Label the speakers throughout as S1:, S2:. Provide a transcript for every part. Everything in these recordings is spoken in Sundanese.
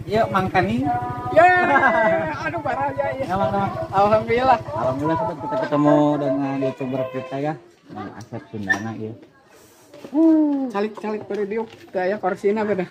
S1: Iya, Mang Kaning.
S2: Ya, aduh parah ya. Ya, Mang. Alhamdulillah.
S1: Alhamdulillah sobat, kita ketemu dengan YouTuber kita ya, Mang Asep Sundana ya.
S2: Calik-calik pada diuk, teu aya korsina pada.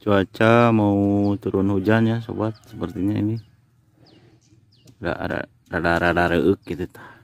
S3: Cuaca mau turun hujan ya sobat, sepertinya ini rada-rada reuk gitu tah.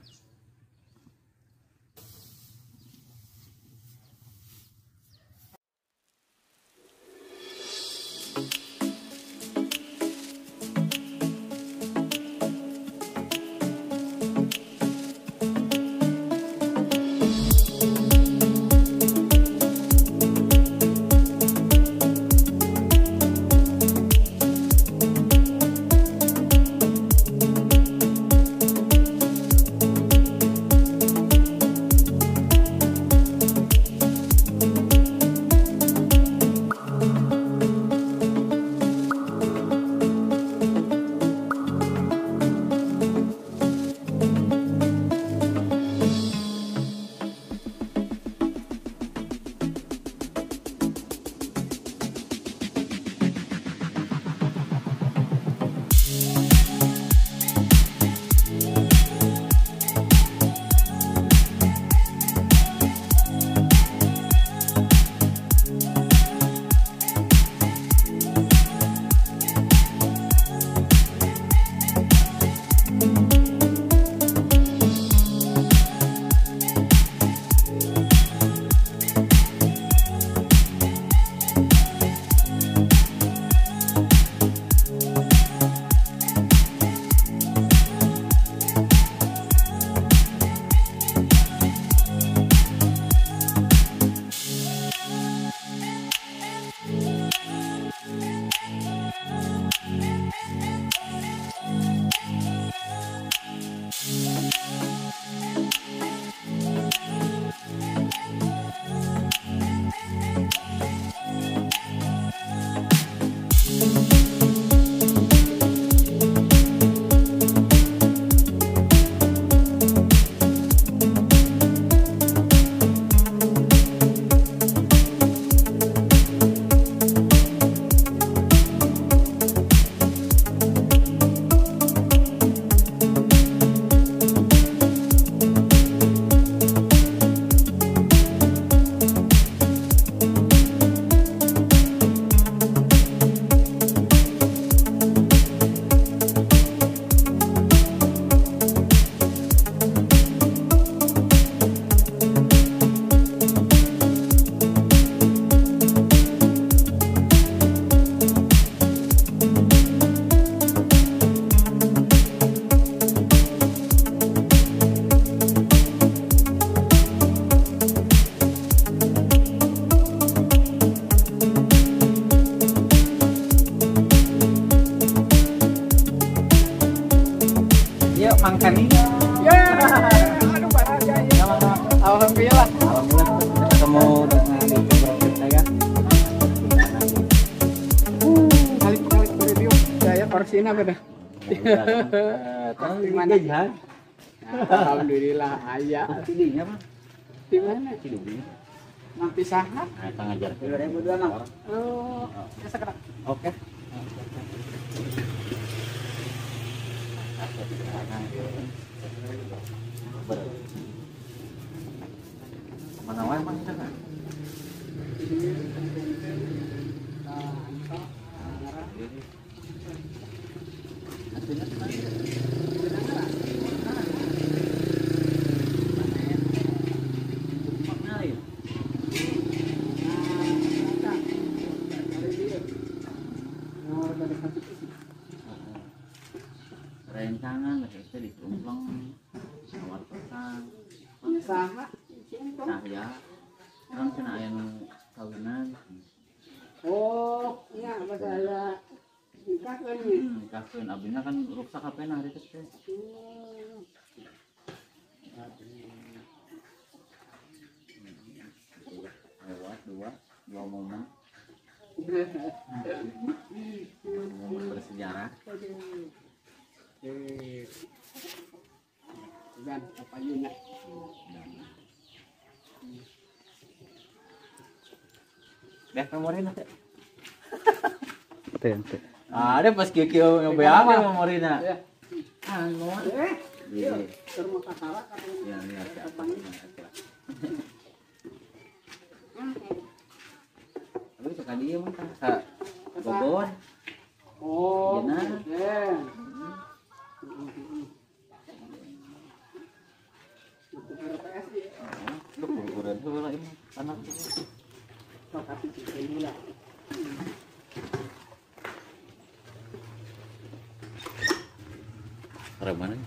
S2: Posisinya apa dah? Di mana? Alhamdulillah aya.
S1: Di mana?
S2: Di mana?
S1: Cidubi.
S2: Nanti saha?
S1: Eta ngajar 2002 Mang.
S2: Oh, ya sekarang.
S1: Oke. Mana wae Mang sana? Rencangan itu ditumpang nawar petang
S2: saha
S1: cahya kan cenah aya nu kawinan.
S2: Oh iya masalah nikahkeun nya.
S1: Nikahkeun abina kan ruksak HP-na hari teh. Lewat dua momen. Momen bersejarah.
S2: Dan apa yuna?
S1: Deh memorina teh.
S3: Teh.
S1: Ada pas kieu-kieu ngebeak memorina. Ah, ngomong.
S2: Iya. Terus kakara
S1: Ya, ya, siapa. Tapi suka dia mah ka Bogor.
S2: Oh.
S1: Iya. Lu kuburan heula ieu anak. Mana?